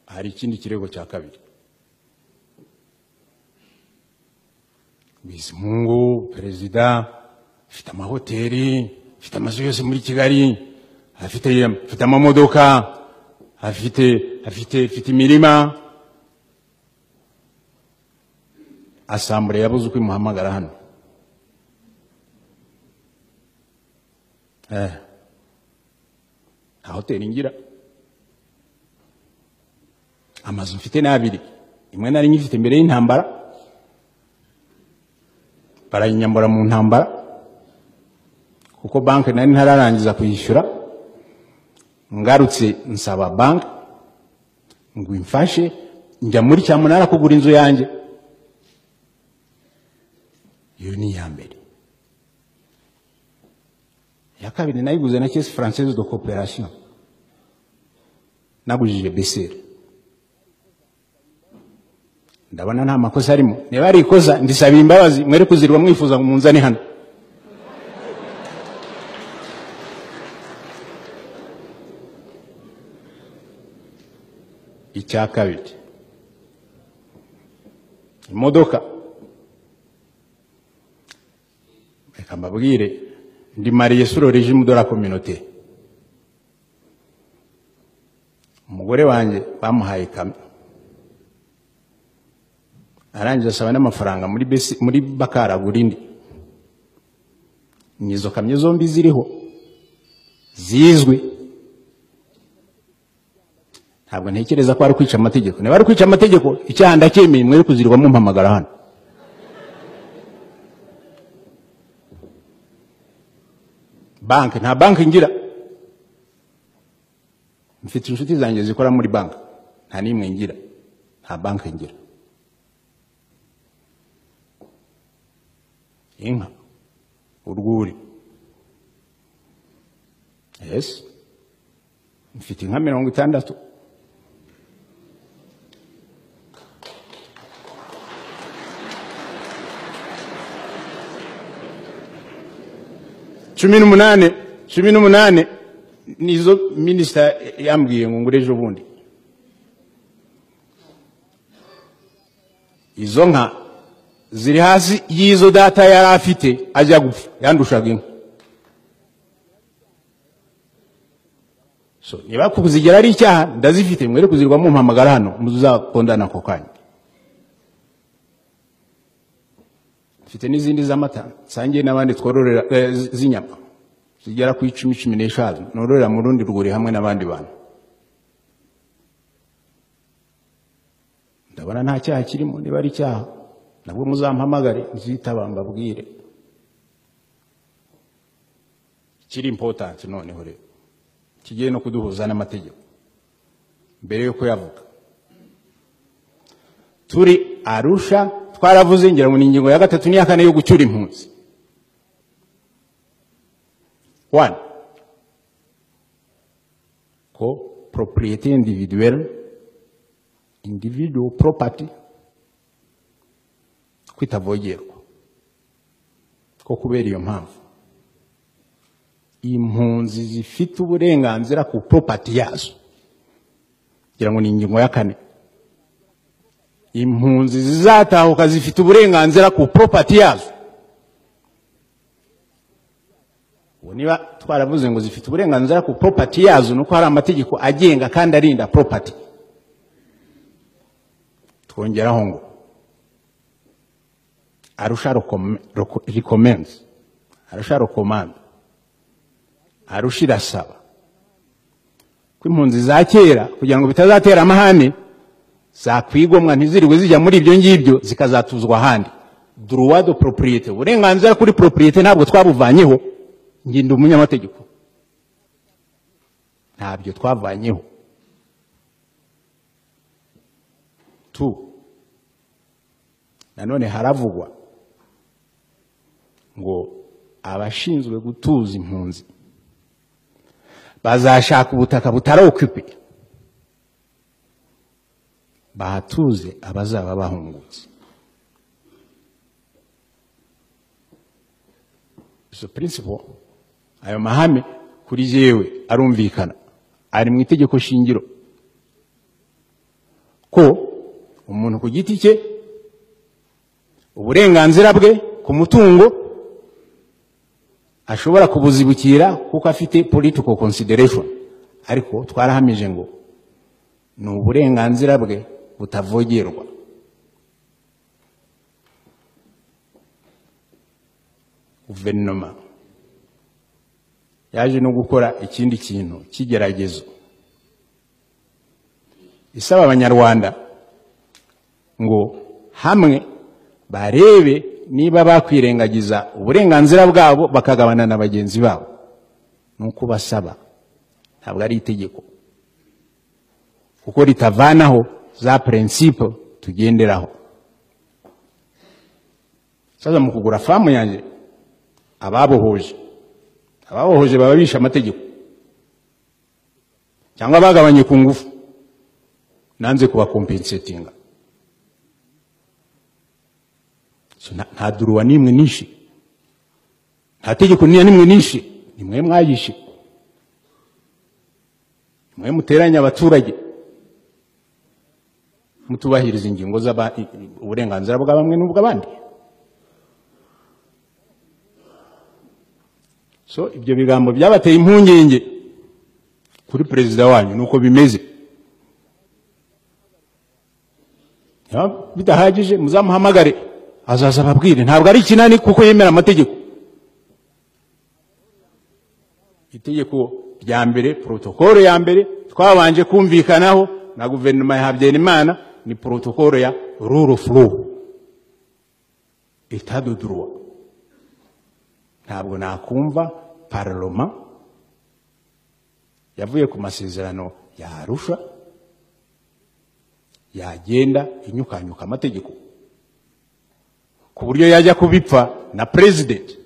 Hari ikindi kirego cya kabiri. Bizimungu perezida afite amahoteli, afite amazu yose muri Kigali, afite amamodoka, afite imirima. Asambure yabuze uko imuhamagara hano. Nta hoteli ngira, amazu mfite n'abiri, imwe nari nyifite mbere y'intambara barayinyambura mu ntambara kuko banki nari ntararangiza kuyishyura. Ngarutse nsaba banki ngo imfashe, njya muri cyamunara kugura inzu yanjye. Iyo ni iya mbere. Iya kabiri nayiguze na Caisse Française de Coopération, nagujije BCR. Ndabona nta makosa arimo, niba ari ikosa ndisaba imbabazi, mwere kuzirwa mwifuza ngo munzane hano. Icya kabiri, imodoka. Reka mbabwire, ndi marié sur le régime de la communauté. Umugore wanjye bamuhaye ikamyo, arangiza asaba n'amafaranga muri Bakara agura indi. Ni izo kamyo zombi ziriho zizwi. Ntabwo ntekereza ko ari kwica amategeko. Niba ari kwica amategeko, icyaha ndacyemeye, mwere kuzirwa mumpamagara hano. Banki, nta banki ngira. Mfite inshuti zanjye zikora muri banki, nta n'imwe ngira, nta banki ngira. Inka, urwuri. Yes, mfite inka 60. 18 nizo minisita yambwiye ngo ngure ejo bundi. Izo nka ziri hasi y'izo data yari afite ajya gupfa, yandushaga inka. So niba kuzigera ari icyaha ndazifite, mwere kuzirwa mumpamagara hano muzakondana ako kanya. Mfite n'izindi z'amata nsangiye n'abandi twororera z'inyama zigera ku 10, 15, nororera mu rundi rwuri hamwe n'abandi bantu. Ndabona nta cyaha kirimo, niba ari icyaha nabwo muzampamagare nzitaba mbabwire. Kiri important noneho rero kigiye no kuduhuza n'amategeko mbere yo kuyavuga. Turi Arusha twaravuze, ngira ngo ni ingingo ya 3 n'iya 4 yo gucyura impunzi. 1, ko propriété individuelle, individual property, kwitavogerwa. Ko kubera iyo mpamvu impunzi zifite uburenganzira ku property yazo. Ngira ngo ni ingingo ya 4. Impunzi zizatahuka zifite uburenganzira ku property yazo. Niba twaravuze ngo zifite uburenganzira ku property yazo, nuko hari amategeko agenga kandi arinda property. Twongeraho ngo Arusha recommends, Arusha recommand, Arusha irasaba ko impunzi za kera kugira ngo bitazatera amahane zakwigomwa ntizirirwe zijya muri ibyo ngibyo, zikazatuzwa ahandi. Droit de propriété, uburenganzira kuri propriété ntabwo twabuvanyeho. Nginda umunyamategeko, ntabyo twavanyeho. 2, nanone haravugwa ngo abashinzwe gutuza impunzi bazashaka ubutaka butari occupé bahatuze abazaba bahungutse. Izo principle, ayo mahame kuri jewe arumvikana, ari mu itegeko shingiro. Ko umuntu ku giti cye uburenganzira bwe ku mutungo ashobora kubuzibukira kuko afite political consideration, ariko twarahamije ngo ni uburenganzira bwe butavogerwa. Guverinoma yaje no gukora ikindi kintu cy'igeragezo isaba Abanyarwanda ngo hamwe barebe niba bakwirengagiza uburenganzira bwabo bakagabana na bagenzi babo. Nuko basaba, ntabwo ari itegeko, kuko ritavanaho za principe tugenderaho. Sasa mu kugura famu yanjye ababohoje baba bishe amategeko cyangwa bagabanye ku ngufu, nanze kubakompensatinga. So nta duruwa nimwe nishe, nta tegeko nimwe nishe, nimwe mwayishe, nimwe muteranya abaturage mutubahiriza ingingo z'aba uburenganzira bwa bamwe n'ubw'abandi. So ibyo bigambo byabateye impungenge kuri perezida wanyu nuko bimeze. Bidahagije muzamuhamagare azaza ababwire, ntabwo ari ikinani kuko yemera amategeko. Itegeko rya mbere, protokolo ya mbere twabanje kumvikanaho na guverinoma ya Habyarimana ni protokolo ya rule of law, état de droit. Ntabwo nakumva parlement yavuye ku masezerano ya Arusha yagenda inyukanyuka amategeko ku buryo yajya kubipfa na president.